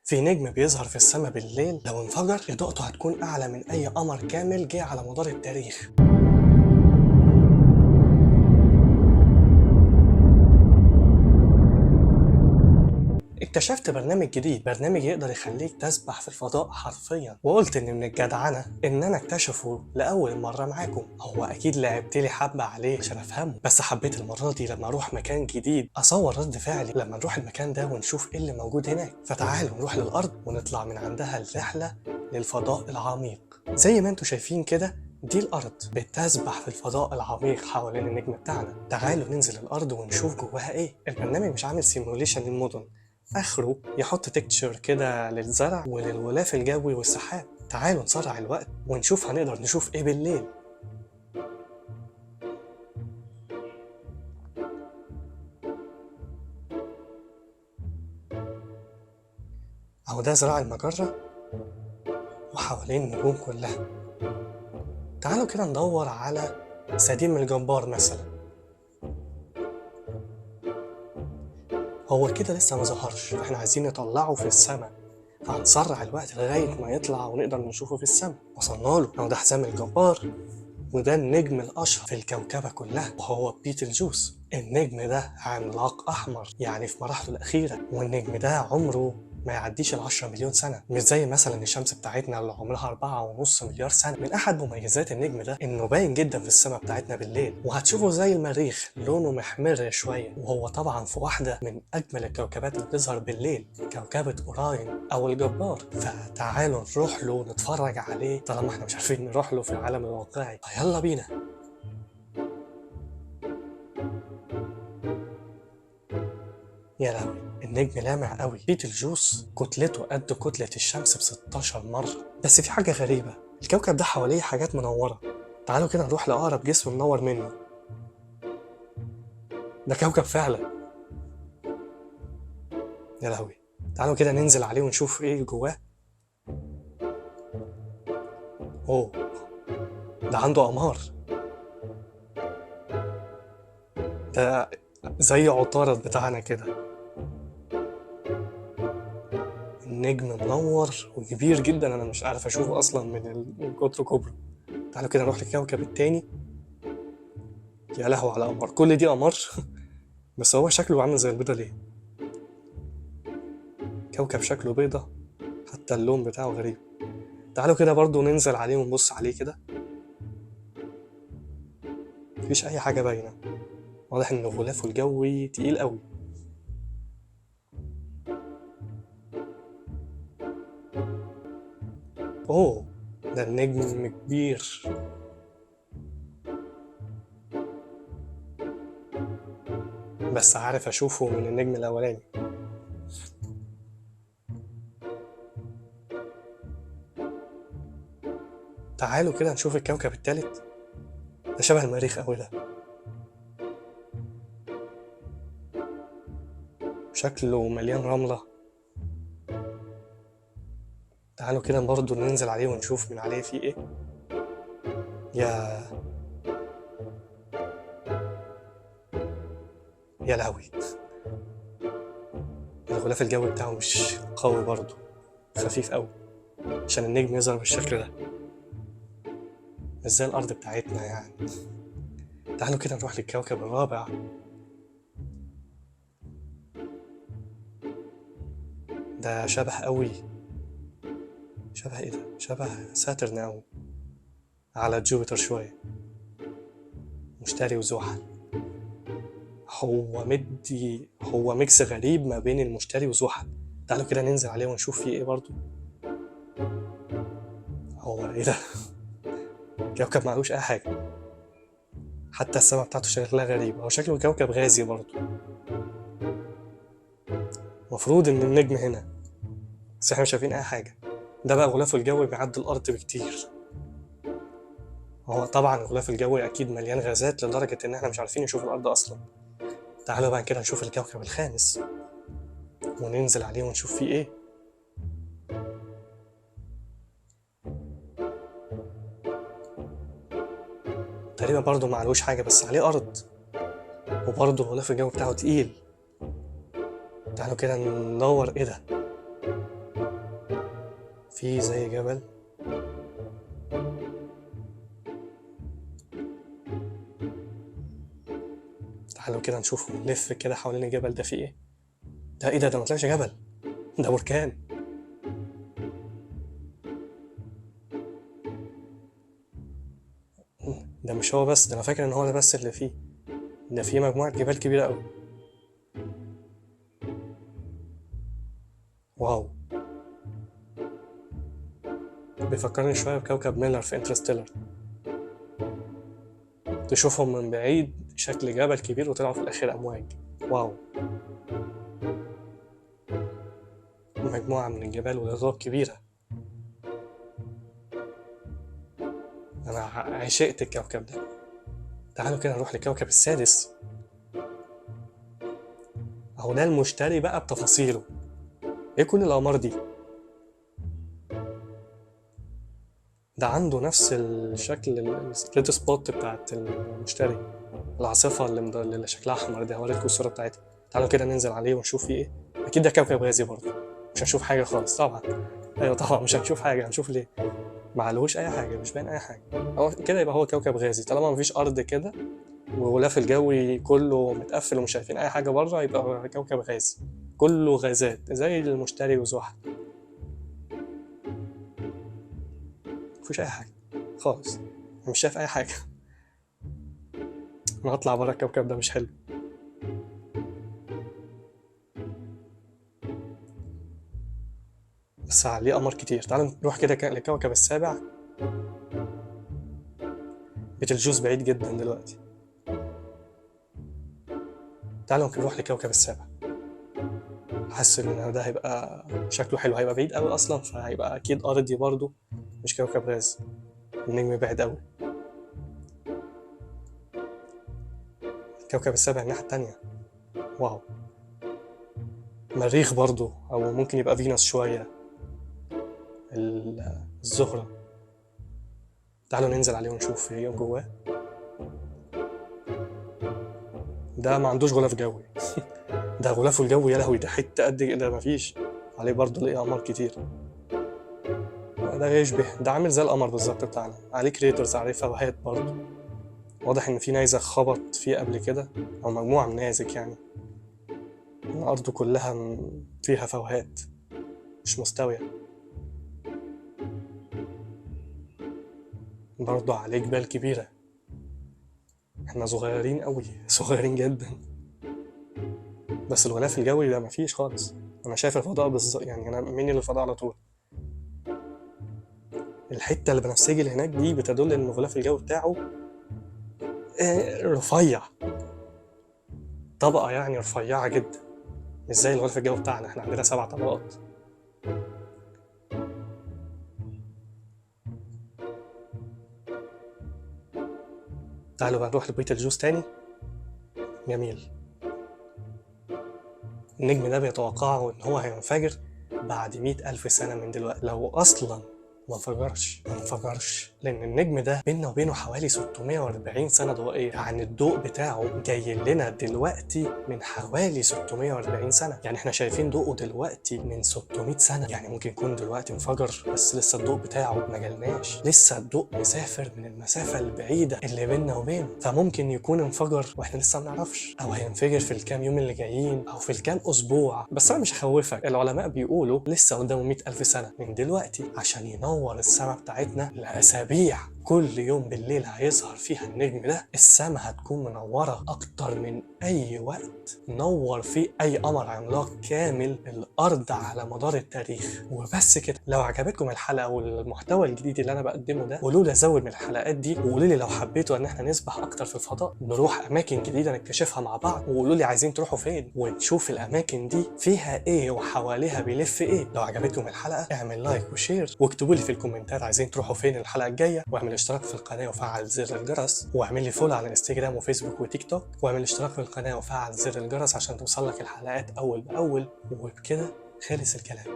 في نجم بيظهر في السماء بالليل، لو انفجر إضاءته هتكون أعلى من أي قمر كامل جه على مدار التاريخ. اكتشفت برنامج جديد، برنامج يقدر يخليك تسبح في الفضاء حرفيا، وقلت ان من الجدعنة ان انا اكتشفه لاول مرة معاكم. هو اكيد لعبت لي حبة عليه عشان افهمه، بس حبيت المرة دي لما اروح مكان جديد اصور رد فعلي لما نروح المكان ده ونشوف ايه اللي موجود هناك. فتعالوا نروح للارض ونطلع من عندها الرحلة للفضاء العميق. زي ما انتم شايفين كده دي الأرض بتسبح في الفضاء العميق حوالين النجم بتاعنا. تعالوا ننزل الأرض ونشوف جواها إيه. البرنامج مش عامل simulation للمدن، آخره يحط texture كده للزرع وللغلاف الجوي والسحاب. تعالوا نسرع الوقت ونشوف هنقدر نشوف إيه بالليل. أهو ده زراع المجرة وحوالين النجوم كلها. تعالوا كده ندور على سديم الجبار مثلا. هو كده لسه ما ظهرش، فاحنا عايزين نطلعه في السماء، فهنسرع الوقت لغاية ما يطلع ونقدر نشوفه في السماء. وصلنا له، اهو ده حزام الجبار، وده النجم الأشهر في الكوكبة كلها وهو بيتلجوز. النجم ده عملاق أحمر، يعني في مراحله الأخيرة، والنجم ده عمره ما يعديش 10 مليون سنة، مش زي مثلا الشمس بتاعتنا اللي عمرها 4.5 مليار سنة. من أحد مميزات النجم ده إنه باين جدا في السماء بتاعتنا بالليل، وهتشوفه زي المريخ لونه محمر شوية، وهو طبعا في واحدة من أجمل الكوكبات اللي بتظهر بالليل، كوكبة أوراين أو الجبار. فتعالوا نروح له نتفرج عليه طالما احنا مش عارفين نروح له في العالم الواقعي. يلا بينا. يا لهوي، النجم لامع قوي. بيتلجوز كتلته قد كتلة الشمس ب 16 مرة. بس في حاجة غريبة، الكوكب ده حواليه حاجات منورة. تعالوا كده نروح لأقرب جسم منور منه. ده كوكب فعلا. يا لهوي، تعالوا كده ننزل عليه ونشوف ايه جواه. اوه، ده عنده أقمار، ده زي عطارد بتاعنا كده. النجم منور وكبير جدا، انا مش عارف اشوفه اصلا من كتر كبره. تعالوا كده نروح للكوكب التاني. يا لهوي على قمر، كل دي قمر. بس هو شكله عامل زي البيضة ليه؟ كوكب شكله بيضة، حتى اللون بتاعه غريب. تعالوا كده برضو ننزل عليه ونبص عليه كده. مفيش اي حاجة باينة، واضح ان غلافه الجوي تقيل قوي. اوه، ده النجم كبير. بس عارف اشوفه من النجم الاولاني. تعالوا كده نشوف الكوكب التالت. ده شبه المريخ قوي، ده شكله مليان رملة. تعالوا كده برضو ننزل عليه ونشوف من عليه فيه ايه. يا لهوي، الغلاف الجوي بتاعه مش قوي برضو، خفيف قوي عشان النجم يظهر بالشكل ده، مش زي الأرض بتاعتنا يعني. تعالوا كده نروح للكوكب الرابع. ده شبه قوي، شبه ايه ده؟ شبه ساترن قوي، على جوبيتر شوية، مشتري وزحل. هو mix غريب ما بين المشتري وزحل. تعالوا كده ننزل عليه ونشوف فيه ايه برضو. هو ايه ده؟ كوكب معلوش اي حاجة، حتى السما بتاعته شكلها غريب. هو شكله كوكب غازي برضو. مفروض ان النجم هنا، بس احنا مش شايفين اي حاجة. ده بقى غلافه الجوي بيعدي الأرض بكتير. هو طبعا الغلاف الجوي أكيد مليان غازات لدرجة إن إحنا مش عارفين نشوف الأرض أصلا. تعالوا بقى كده نشوف الكوكب الخامس وننزل عليه ونشوف فيه إيه. تقريبا برضو ما عليهوش حاجة، بس عليه أرض، وبرضو الغلاف الجوي بتاعه تقيل. تعالوا كده ندور إيه ده. في زي جبل. تعالوا كده نشوف، نلف كده حوالين الجبل ده في ايه. ده ايه ده؟ ده ما طلعش جبل، ده بركان. ده مش هو بس، ده انا فاكر ان هو ده بس اللي فيه، ده فيه مجموعة جبال كبيرة قوي. wow، بيفكرني شوية بكوكب ميلر في انترستيلر. تشوفهم من بعيد شكل جبل كبير وطلعوا في الأخير أمواج. wow، مجموعة من الجبال والهضاب كبيرة. أنا عشقت الكوكب ده. تعالوا كده نروح للكوكب السادس. أهو ده المشتري بقى بتفاصيله. إيه كل الأقمار دي؟ ده عنده نفس الشكل ال red spot بتاعت المشتري، العاصفة اللي شكلها أحمر دي. هوريلكوا الصورة بتاعتها. تعالوا كده ننزل عليه ونشوف فيه إيه. أكيد ده كوكب غازي برضه، مش هنشوف حاجة خالص طبعا. أيوة طبعا مش هنشوف حاجة، هنشوف ليه؟ ما عليهوش أي حاجة، مش باين أي حاجة. هو كده يبقى هو كوكب غازي طالما مفيش أرض كده والغلاف الجوي كله متقفل ومش شايفين أي حاجة بره، يبقى كوكب غازي كله غازات زي المشتري وزحل. مفيش أي حاجة خالص، أنا مش شايف أي حاجة. أنا هطلع بره الكوكب ده، مش حلو. بس عليه قمر كتير. تعالوا نروح كده للكوكب السابع. بتلجوز بعيد جدا دلوقتي. تعالوا نروح لكوكب السابع. حاسس ان ده هيبقى شكله حلو، هيبقى بعيد قوي اصلا، فهيبقى اكيد ارضي برضو، مش كوكب غاز. النجم بعيد قوي. الكوكب السابع الناحية التانية. wow، مريخ برضو، او ممكن يبقى فينوس شوية، الزهرة. تعالوا ننزل عليه ونشوف ايه جواه. ده ما عندوش غلاف جوي. ده غلافه الجوي يا لهوي، ده حتة قد كده، مفيش عليه برضه ليه أقمار كتير. ده يشبه، ده عامل زي القمر بالظبط بتاعنا، عليه craters، عليه فوهات برضه. واضح إن في نيزك خبط فيه قبل كده، أو مجموعة من نيازك يعني. الأرض كلها فيها فوهات مش مستوية. برضه عليه جبال كبيرة. احنا صغيرين قوي، صغيرين جدا. بس الغلاف الجوي ده مفيش خالص. انا شايف الفضاء بالظبط، يعني انا مني للفضاء على طول. الحتة اللي بنفسجي اللي هناك دي بتدل ان الغلاف الجوي بتاعه رفيع، طبقة يعني رفيعة جدا، مش زي الغلاف الجوي بتاعنا، احنا عندنا 7 طبقات. تعالوا بقى نروح لبيت الجوز تاني. جميل. النجم ده بيتوقعه إن هو هينفجر بعد 100,000 سنة من دلوقتي، لو أصلاً ما انفجرش. ما انفجرش، لأن النجم ده بيننا وبينه حوالي 640 سنة ضوئية، يعني الضوء بتاعه جاي لنا دلوقتي من حوالي 640 سنة، يعني احنا شايفين ضوءه دلوقتي من 600 سنة، يعني ممكن يكون دلوقتي انفجر بس لسه الضوء بتاعه ما جالناش، لسه الضوء مسافر من المسافة البعيدة اللي بيننا وبينه، فممكن يكون انفجر واحنا لسه ما نعرفش، أو هينفجر في الكام يوم اللي جايين أو في الكام أسبوع. بس أنا مش هخوفك، العلماء بيقولوا لسه قدامه 100,000 سنة من دلوقتي عشان ينور السما بتاعتنا لأسابيع. كل يوم بالليل هيظهر فيها النجم ده، السما هتكون منورة أكتر من أي وقت نور فيه أي قمر عملاق كامل الأرض على مدار التاريخ. وبس كده، لو عجبتكم الحلقة والمحتوى الجديد اللي أنا بقدمه ده قولوا لي أزود من الحلقات دي، وقولوا لي لو حبيتوا إن إحنا نسبح أكتر في الفضاء، نروح أماكن جديدة نكتشفها مع بعض، وقولوا لي عايزين تروحوا فين ونشوف الأماكن دي فيها إيه وحواليها بيلف إيه. لو عجبتكم الحلقة اعمل like و share، واكتبوا لي في الكومنتات عايزين تروحوا فين الحلقة الجاية، واعمل اشتراك في القناة وفعل زر الجرس، واعمل لي follow على انستجرام وفيسبوك وتيك توك، واعمل اشتراك في القناة وفعل زر الجرس عشان توصلك الحلقات أول بأول. وبكده خلص الكلام.